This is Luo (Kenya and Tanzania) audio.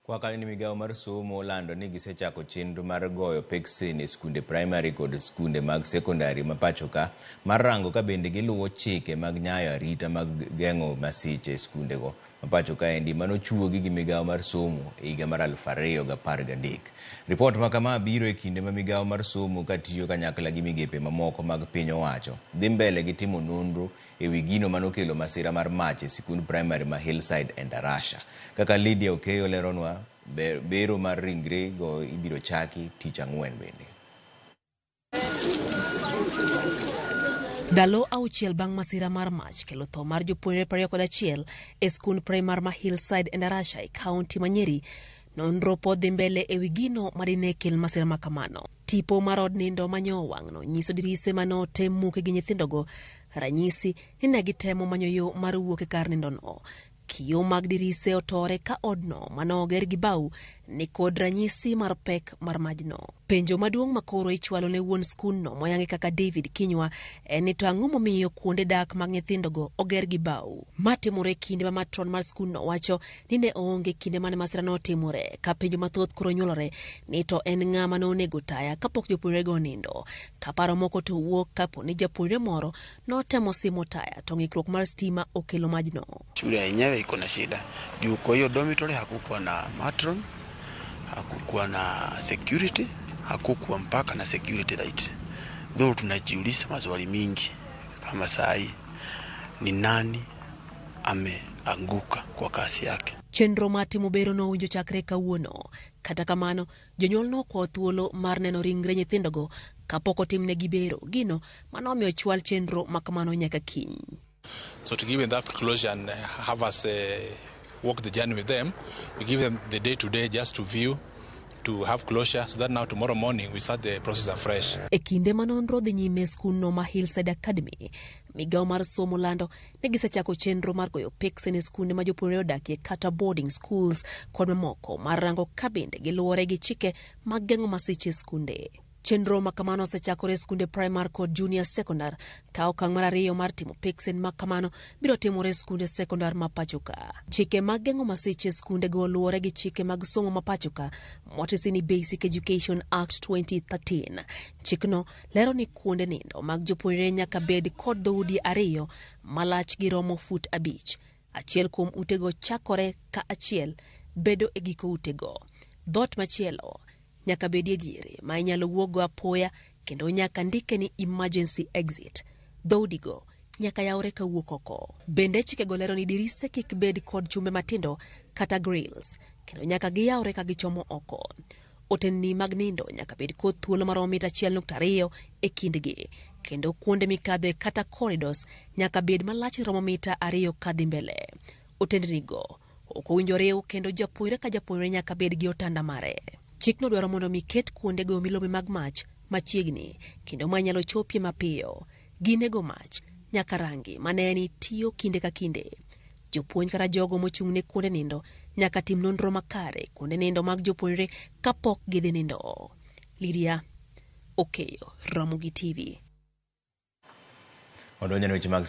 Kwa kanyo ni migawo mar somo olando ni gisechako chenro mar goyo peksen e skunde primary kod skunde mag sekondari ma pachoka mar rango ka bende giluwo chike mag nyayo arita mag geng'o masiche e skundego ma pacho kaendi manochuogi gi migawo mar somo e higa mar 2013. Ripot ma kama biro e kinde ma migawo mar somo katiyo kanyakla gi migepe mamoko mag piny owacho dhi mbele gi timo nonro e wi gino manokelo masira mar mach e sikund primary ma Hillside Endarasha. Kaka Lydia Okeyo leronwa, bero mar ringre go ibiro chaki tich ang'wen bende. Ndalo 6 bang' masira mar mach kelo tho mar jopuonjre 21 e skund primar ma Hillside Endarasha e kaunti ma Nyeri, nonro pod dhi mbele e wi gino madine kel masira ma kamano. Tipo mar od nindo ma nyo owang'no nyiso dirise mane otem muki gi nyithindogo, ranyisi ni ne gitemo manyo yo mar wuok e kar nindono. Kioo mag dirise otore ka odno mane oger gi bao ni kod ranyisi mar pek mar majno. Penjo maduong' makoro ichwalo ne wuon skundno moyangi kaka David Kinyua en ni to ang'o momiyo kuonde dak mag nyithindogo oger gi bao. Ma timore kinde ma matron mar skundno wacho ni ne oonge kinde mane masira notimore, ka penjo mathoth koro nyuolore ni to en ng'a mane onego taya kapok jopuonjrego onindo. Ka paro moko to wuok kapo ni japuonjre moro notemo simo taya to ng'ikruok mar stima okelo majno. Shule yenyewe iko na shida juu kwa hiyo dormitory hakukuwa na matron, hakukuwa na security, hakukuwa mpaka na security light. Though tunajiuliza maswali mingi kama saa hii ni nani ameanguka kwa kasi yake. Chenro mar timo bero nowinjo chakre kawuono. Kata kamano, jonyuol nokwayo thuolo mar neno ringre nyithindogo kapok otimnegi bero, gino manomiyo chwal chenro ma kamano nyaka kiny. So to give them that closure and have us walk the journey with them, we give them the day to day just to view, to have closure, so that now tomorrow morning we start the process afresh. E kinde ma nonro dhi nyime e skundno ma Hillside Academy, migawo mar somo lando ni gisechako chenro mar goyo peksen e skunde ma jopuonjre odakie kata boarding schools kod mamoko mar rango ka bende giluwore gi chike mag geng'o masiche e skunde. Chenro ma kamano osechakore e skunde primar kod junior secondar, ka okang' mar ariyo mar timo peksen ma kamano biro timore e skunde sekondar ma pachoka. Chike mag geng'o masiche e skundego luwore gi chike mag somo ma pachoka motisi ni Basic Education Act 2013. Chikno lero ni kuonde nindo mag jopuonjre nyaka bed kod dhoudi 2 malach gi romo fut 5. Achiel kuom utego chakore ka achiel bedo e giko utego. Dhoot machielo nyaka bedie diere ma inyalo wuokgo apoya kendo nyaka ndike ni emergency exit. Dhoudigo nyaka yawre kawuok oko. Bende chikego lero ni dirise kik bed kod chumbe matindo kata grills, kendo nyaka giyawre ka gichomo oko. Otendni mag nindo nyaka bed kod thuolo maromo mita 1.2 e kindgi, kendo kuonde mikadhoe kata corridors nyaka bed malach romo mita 2 kadhi mbele. Otendnigo ok owinjo riw kendo japuonjre ka japuonjre nyaka bed gi otanda mare. Chikno dwaro mondo mi ket kuonde goyo milome mag mach machiegni kendo manyalo chopie mapiyo. Ginego mach nyaka rangi mane ni tiyo kinde ka kinde. Jopuonj kata jogo mochung' ne kuonde nindo nyaka tim nonro makare kuonde nindo mag jopuonjre kapok gidhi nindo. Lydia Okeyo, Ramogi TV. Wadonjo ne weche mag